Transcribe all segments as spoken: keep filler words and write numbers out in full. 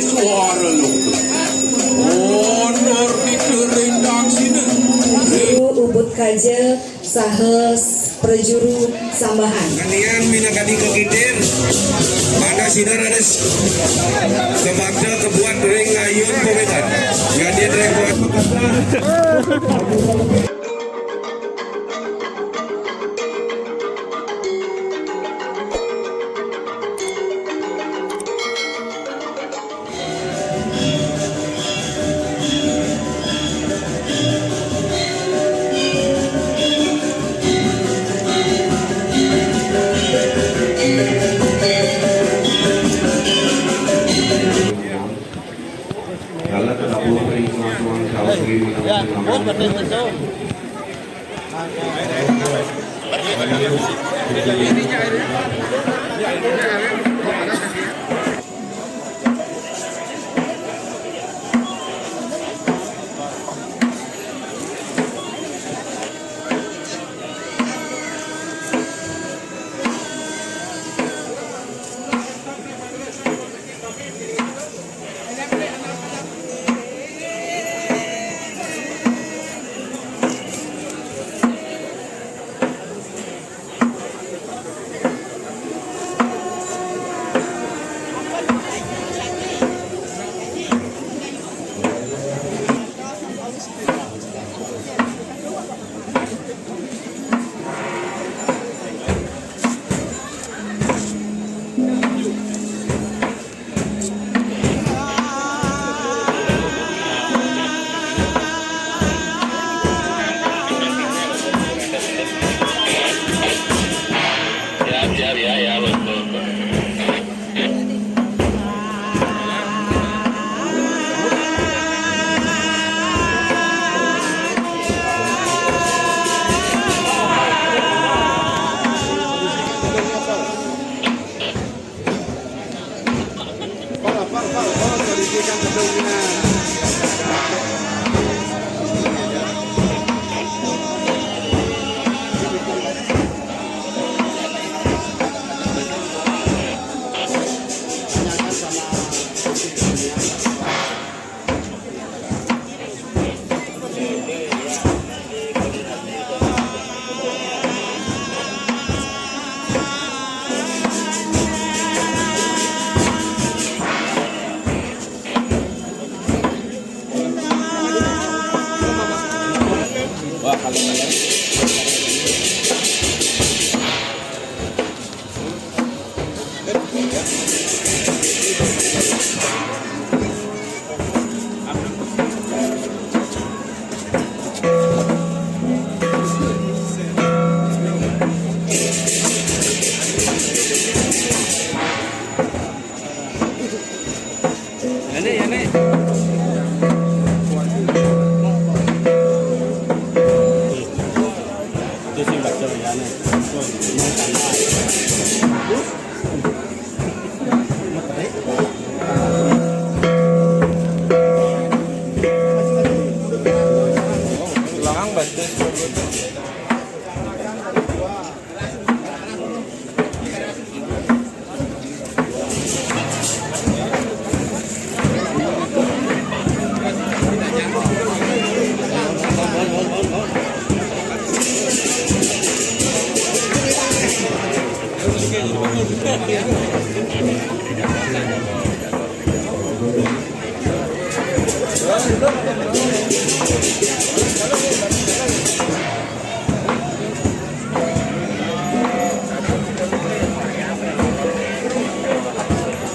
Suara lungguh. Honor diterendang sini. Ibu Ubud Kaja saha prajuru sambahan. Kalian minangkani kagitir, mana sida raris semakna kabuat ring ayun pametan. Gadit ring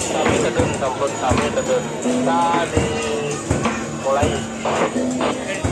Sami tedun, sampun sami tedun. Tadi mulai.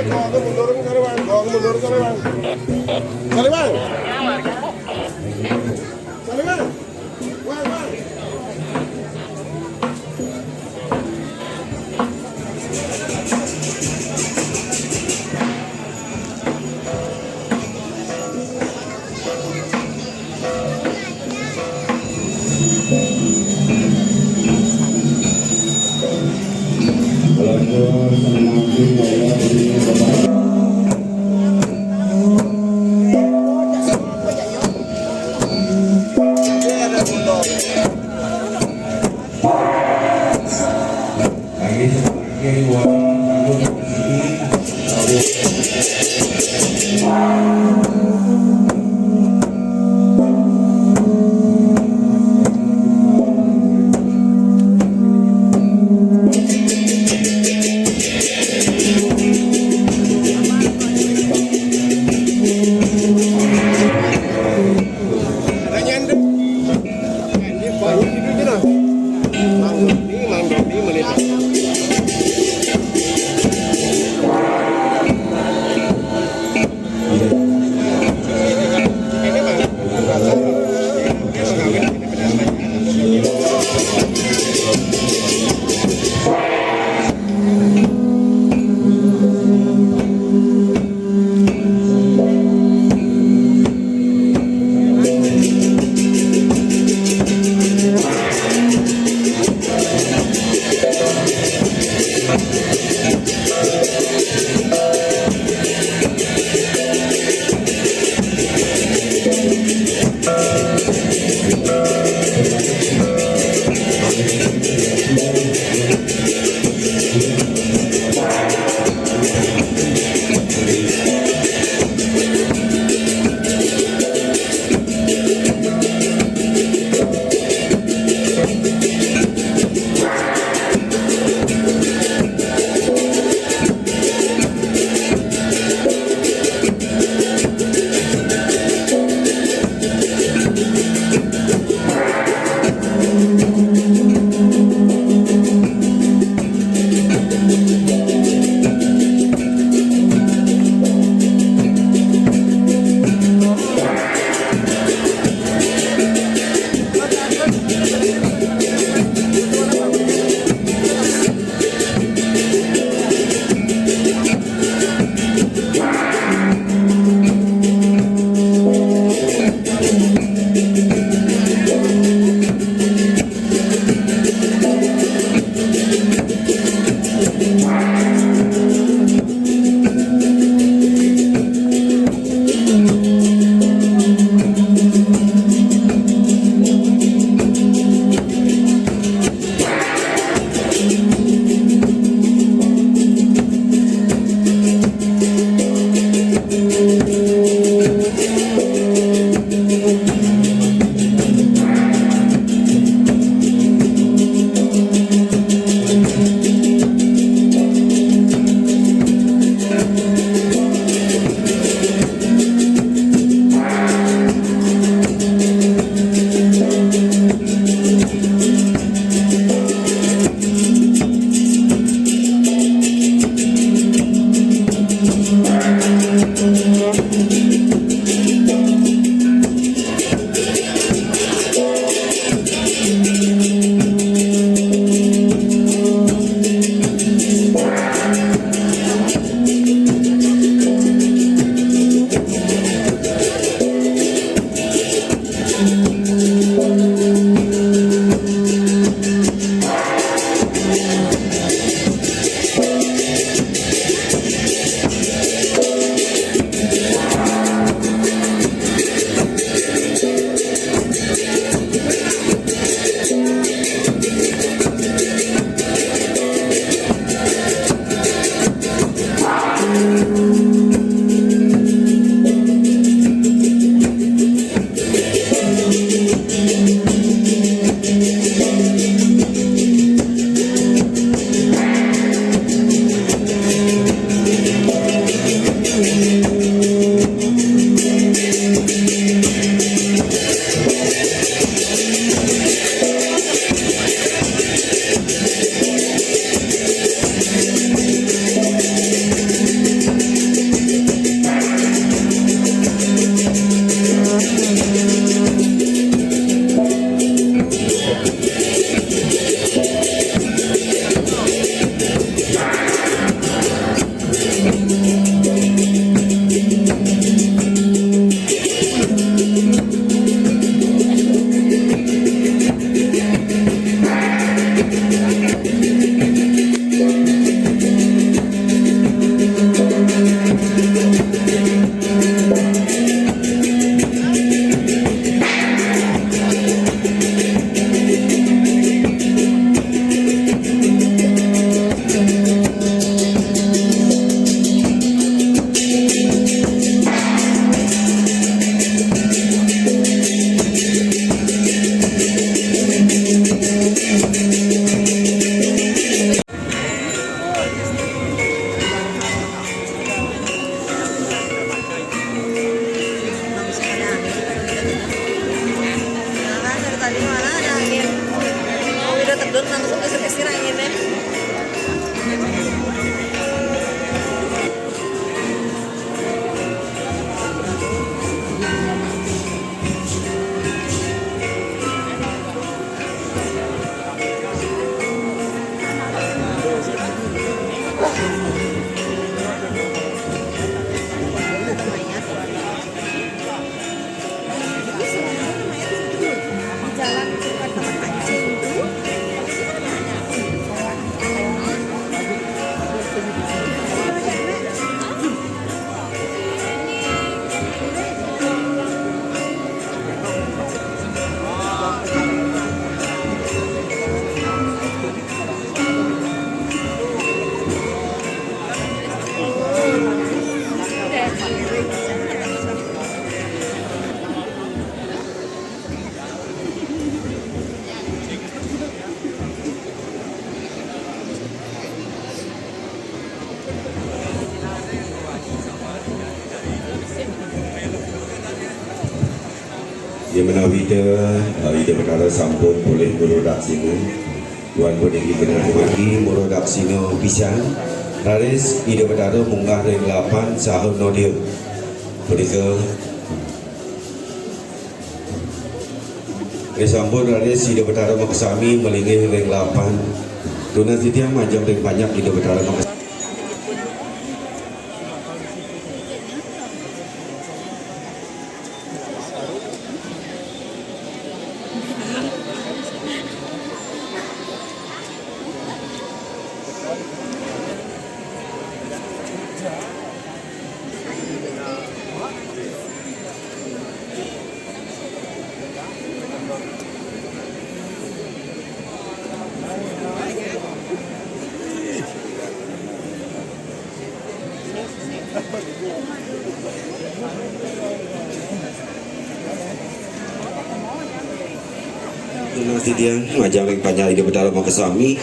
Kok mundur kali, Bang? Kok mundur kali, Bang? Kali, Bang? Kali, Bang? Bang, Bang. Yen menawi Ida, eh, Ida Betara sampun polih murud daksina, Wan puniki genah dumargi murud daksina pisan, raris Ida Betara munggah ring lapan saha nodya. Punika, nggih sampun, raris Ida Betara makasami malinggih ring lapan. Tunas titiang majeng ring panjak Ida Betara makasami. Tunas titiang majeng ring panjak Ida Betara makasami.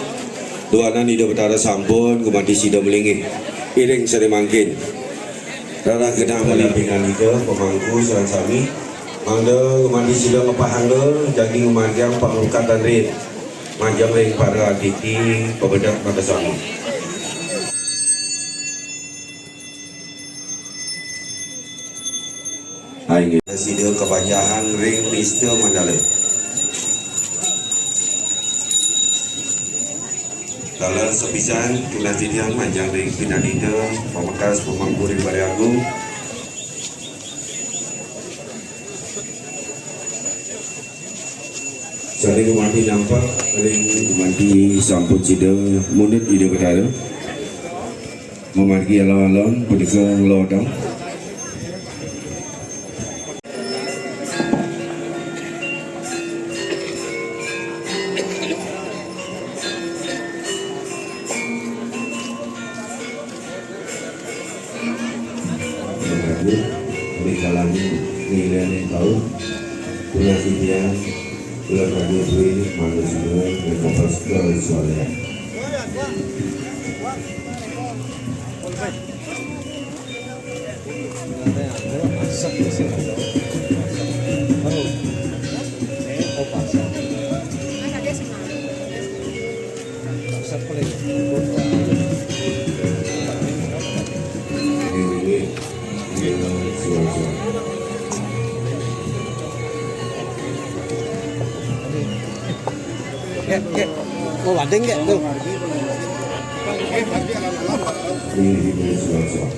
Duaning Ida Betara sampun gumanti sida malinggih. Iring sareng mangkin. Rarah genah malih pingan Ida pamangku sareng sami. Mangda gumanti sida ngepahang jagi ngumargiang pangungkatan rit. Majeng ring para atiti pabedek makasami. Inggih. Sida kabanjahang ring nista mandala. Taler sepisan tunas titiang majeng ring pinandita pamekas pamangku ring Balé Agung. Sané gumanti nampek ring gumanti sampun sida mundut Ida Betara. Mamargi alon-alon punika nglodang. Mengaji, dikalani nilainé taun, tunas titiang, kula raga duwé manusia, ring kopas kesolehan. Nggih, nggih. Oh, wading nggih, tuh. Nggih, nggih.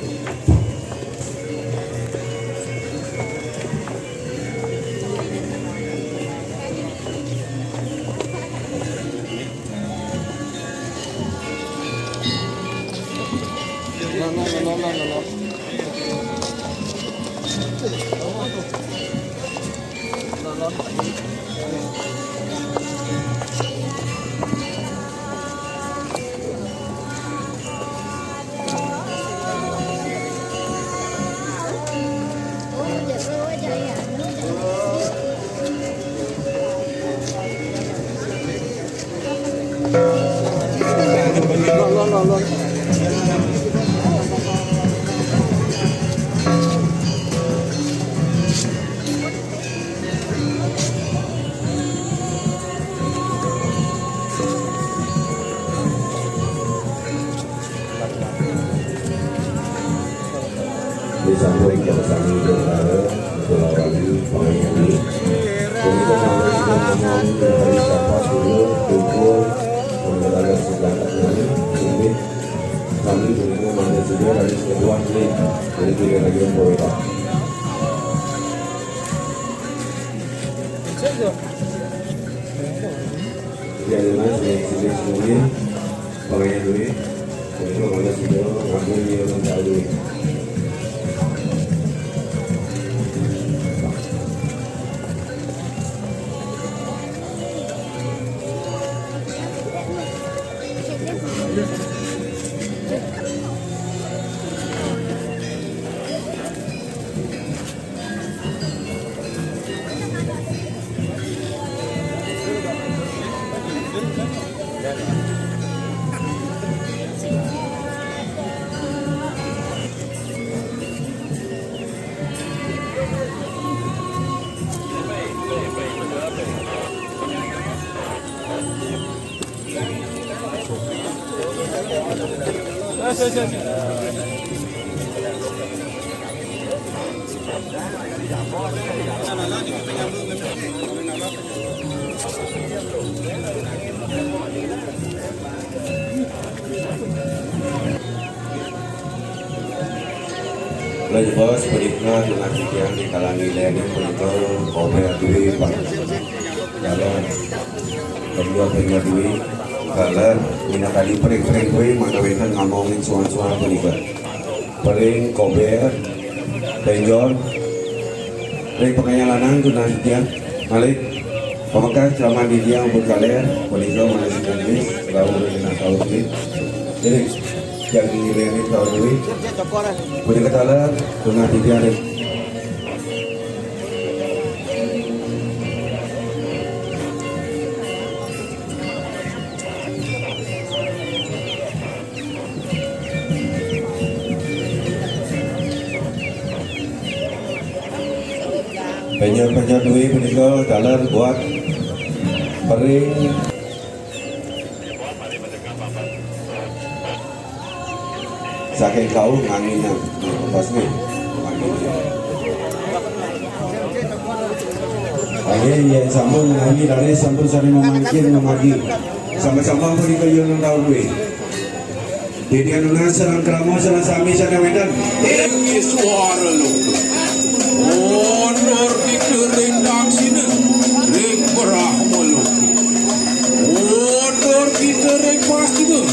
Disampun kita sami Ida Betara, kula rabi, pangayani. Punika mangda sida sami dari sapa dulu, kumpul, mangda dalam sebelah kanan, sumbit. Sami punika mangda sida dari sebelah ini, dari tiga bagian proyek. Jadi, Mas, ini sini semuanya. Pangayah duit, untuk mana sida ngambil dia minta duit. Lajebos punika tunas titiang di kalangan ilené punika Kober Dwi, Pak. Dalam penjual penjual Dwi, galer minakadi pring-pring Dwi, mangda wénten ngamongin soal-soal punika. Pring, Kober, penjor, ring panganyalanang tunas titiang. Malih, pamekad ceramah titiang pun galer, punika malih sinten Dwi, rauh ring genah saut Dwi. Jadi, jagi ngiring saut Dwi. Punika taler, tunas titiang ring Penjual-penjual Dwi punika taler buat pering saking kauh nganginang. Pas nih. Oke, ya sampun nami dari sampun saling memangkin memagi. Sama-sama punika yun tahu Dwi. Titiang nunas sareng krama sareng sami sané wénten. Ing Iswara Loka. Mundur kita ring daksina, ring Brahma Loka. Mundur kita ring pastima,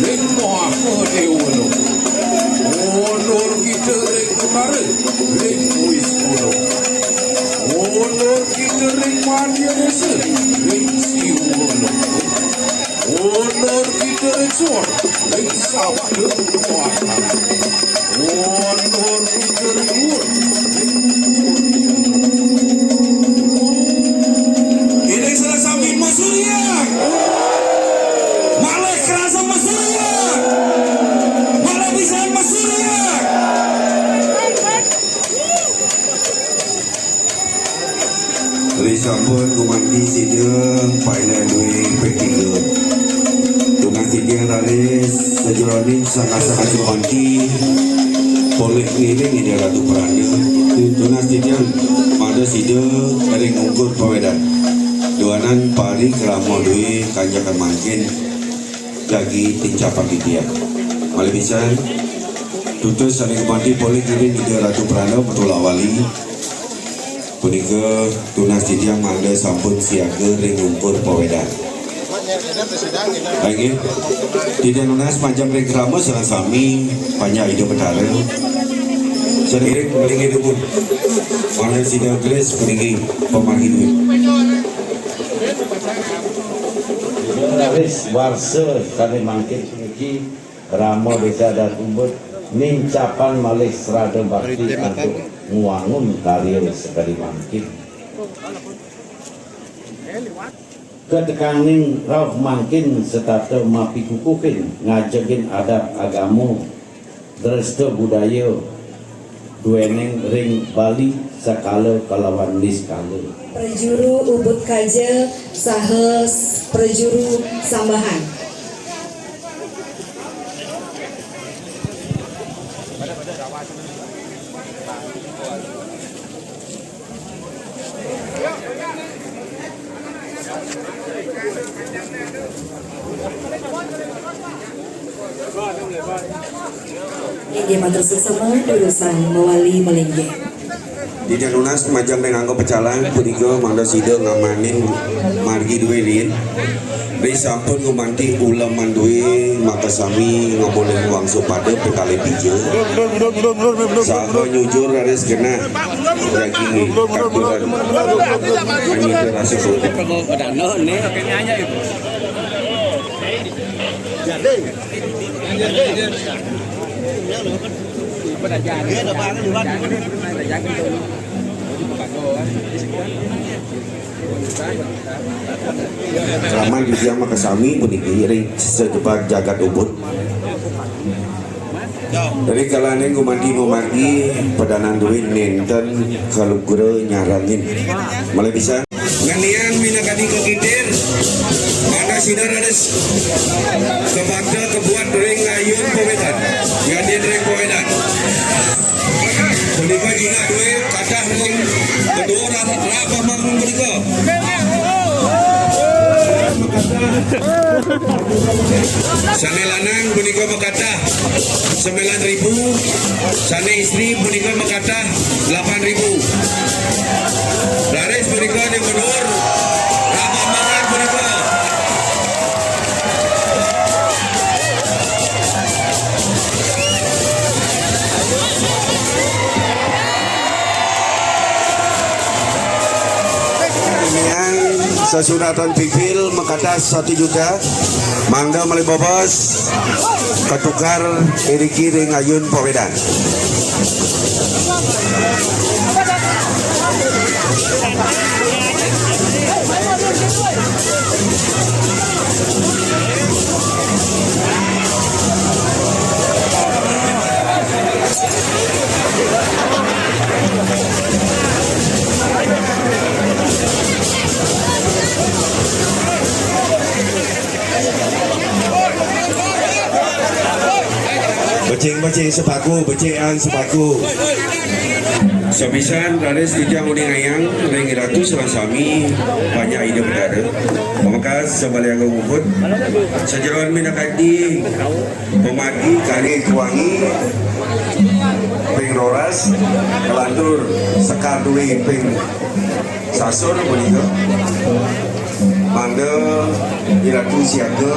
ring Mahadéwa Loka. Mundur kita ring utara, ring Wisnu Loka. Mundur kita ring madya désa, ring Siwa Loka. Mundur kita ring suwur, ring sabda kuwatan. Mundur kita ring luhur. Ida sareng sami masurya. Malih krasa masurya. Malih pisan masurya. Risampun gumanti sida painan dué P tiga. Tunas titiang raris sajeroning sangasa gumanti polih ngiring Ida Ratu Prana. Tunas titiang mangda sida ring ungkur pawedan. Duanan parikrama dué kanjekan mangkin jagi tincapan titiang. Malih pisan, tutus sané gumanti polih ngiring Ida Ratu Prana Matulawali. Punika tunas titiang mangda sampun siaga ring ungkur pawedan. Inggih. Titiang nunas majeng ring krama sareng sami panjak Ida Betara. Sadaya ngiring dumun. Mangda sida gelis puniki pamargi dué. Raris warsa sané mangkin puniki Rama Désa Adat Ubud nincapan malih srada bakti antuk ngwangun karya sakadi mangkin. Katekaning rauh mangkin setata mapikukuhin ngajegin adat agama, dresta budaya duéning ring Bali sakala kalawan niskala. Prajuru Ubud Kaja saha s-, prajuru Sambahan. Inggih matur suksma, durusang mawali malinggih. Titiang nunas majeng ring angga pecalang punika mangda sida ngamanin margi dué riin. Risampun gumanti uleman dué makasami ngamolih wangsupada pikalih dija. Saha nyujur raris genah jagi katuran. Anyita rasa suka. Raman titiang makasami puniki ring sajebag jagat Ubud. Ring kalaning gumanti mamargi padanan dué nénten kalugra nyarengin. Malih pisan. Ngendiang minakadi kakitir, mangda sida raris kabakta kabuat ring ayun pawetan. Abah Makmum punika. Sané lanang punika makatah sembilan ribu, sané istri punika makatah delapan ribu. Raris punika ning mundur, Abah Mangan punika. Miang sesunatan pipil makatah satu juta. Mangda malih bobos katukar iriki ring ayun pawedan. Becing, becing sepaku, becing ang sepaku. Sapisan raris titiang uning ayang ring Ratu sareng sami panjak Ida Betara. Pamekas, sabaliang puput. Sajeroning minakadi pamargi kalih kuangi ping roras, kalantur sekar due ping sasur punika. Mangda Iratu siaga.